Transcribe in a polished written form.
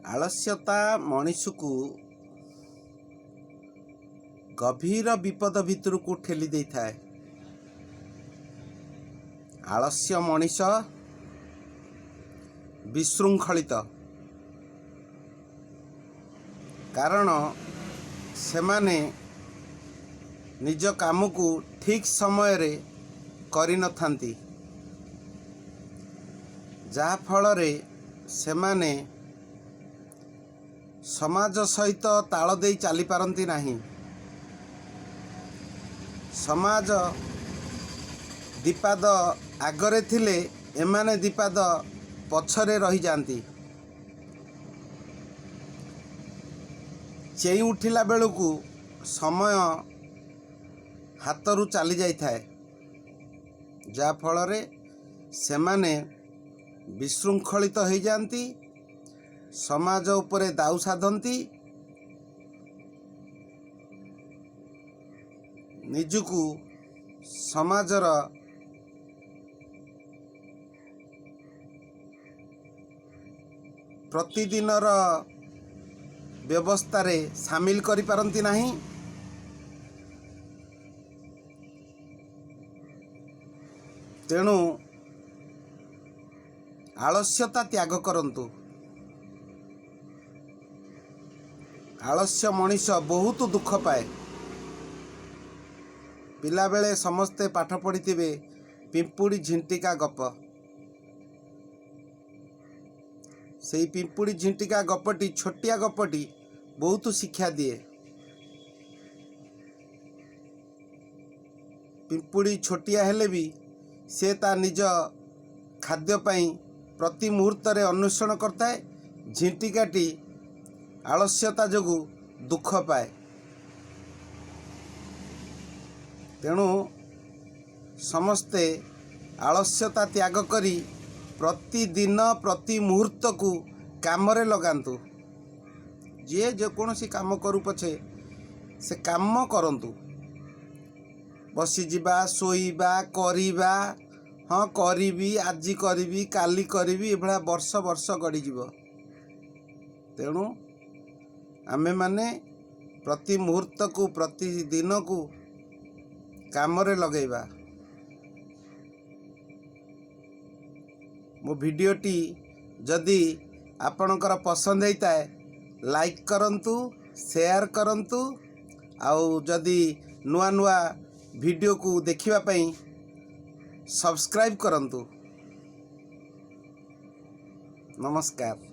ଆଳସ୍ୟତା ମଣିଷକୁ ଗଭୀର ବିପଦ ଭିତରକୁ ଠେଲି ଦେଇଥାଏ। ଆଳସ୍ୟ ମଣିଷ ବିଶୃଙ୍ଖଳିତ, କାରଣ ସେମାନେ ନିଜ କାମକୁ ଠିକ୍ ସମୟରେ କରିନଥାନ୍ତି, ଯାହାଫଳରେ ସେମାନେ ସମାଜ ସହିତ ତାଳ ଦେଇ ଚାଲିପାରନ୍ତି ନାହିଁ। ସମାଜ ଦିପାଦ ଆଗରେ ଥିଲେ ଏମାନେ ଦିପାଦ ପଛରେ ରହିଯାଆନ୍ତି। ଚେଇଁ ଉଠିଲା ବେଳକୁ ସମୟ ହାତରୁ ଚାଲି ଯାଇଥାଏ, ଯାହାଫଳରେ ସେମାନେ ବିଶୃଙ୍ଖଳିତ ହୋଇଯାଆନ୍ତି, ସମାଜ ଉପରେ ଦାଉ ସାଧନ୍ତି, ନିଜକୁ ସମାଜର ପ୍ରତିଦିନର ବ୍ୟବସ୍ଥାରେ ସାମିଲ କରିପାରନ୍ତି ନାହିଁ। ତେଣୁ ଆଳସ୍ୟତା ତ୍ୟାଗ କରନ୍ତୁ। ଆଳସ୍ୟ ମଣିଷ ବହୁତ ଦୁଃଖ ପାଏ। ପିଲାବେଳେ ସମସ୍ତେ ପାଠ ପଢ଼ିଥିବେ ପିମ୍ପୁଡ଼ି ଝିଣ୍ଟିକା ଗପ। ସେଇ ପିମ୍ପୁଡ଼ି ଝିଣ୍ଟିକା ଗପଟି, ଛୋଟିଆ ଗପଟି, ବହୁତ ଶିକ୍ଷା ଦିଏ। ପିମ୍ପୁଡ଼ି ଛୋଟିଆ ହେଲେ ବି ସେ ତା ନିଜ ଖାଦ୍ୟ ପାଇଁ ପ୍ରତି ମୁହୂର୍ତ୍ତରେ ଅନ୍ୱେଷଣ କରିଥାଏ। ଝିଣ୍ଟିକାଟି ଆଳସ୍ୟତା ଯୋଗୁଁ ଦୁଃଖ ପାଏ। ତେଣୁ ସମସ୍ତେ ଆଳସ୍ୟତା ତ୍ୟାଗ କରି ପ୍ରତିଦିନ ପ୍ରତି ମୁହୂର୍ତ୍ତକୁ କାମରେ ଲଗାନ୍ତୁ। ଯିଏ ଯେକୌଣସି କାମ କରୁ ପଛେ, ସେ କାମ କରନ୍ତୁ। ବସିଯିବା, ଶୋଇବା, କରିବା, ହଁ କରିବି, ଆଜି କରିବି, କାଲି କରିବି, ଏଭଳିଆ ବର୍ଷ ବର୍ଷ ଗଡ଼ିଯିବ। ତେଣୁ ଆମେମାନେ ପ୍ରତି ମୁହୂର୍ତ୍ତକୁ, ପ୍ରତିଦିନକୁ କାମରେ ଲଗାଇବା। ମୋ ଭିଡ଼ିଓଟି ଯଦି ଆପଣଙ୍କର ପସନ୍ଦ ହେଇଥାଏ, ଲାଇକ୍ କରନ୍ତୁ, ସେୟାର କରନ୍ତୁ, ଆଉ ଯଦି ନୂଆ ନୂଆ ଭିଡ଼ିଓକୁ ଦେଖିବା ପାଇଁ ସବସ୍କ୍ରାଇବ୍ କରନ୍ତୁ। ନମସ୍କାର।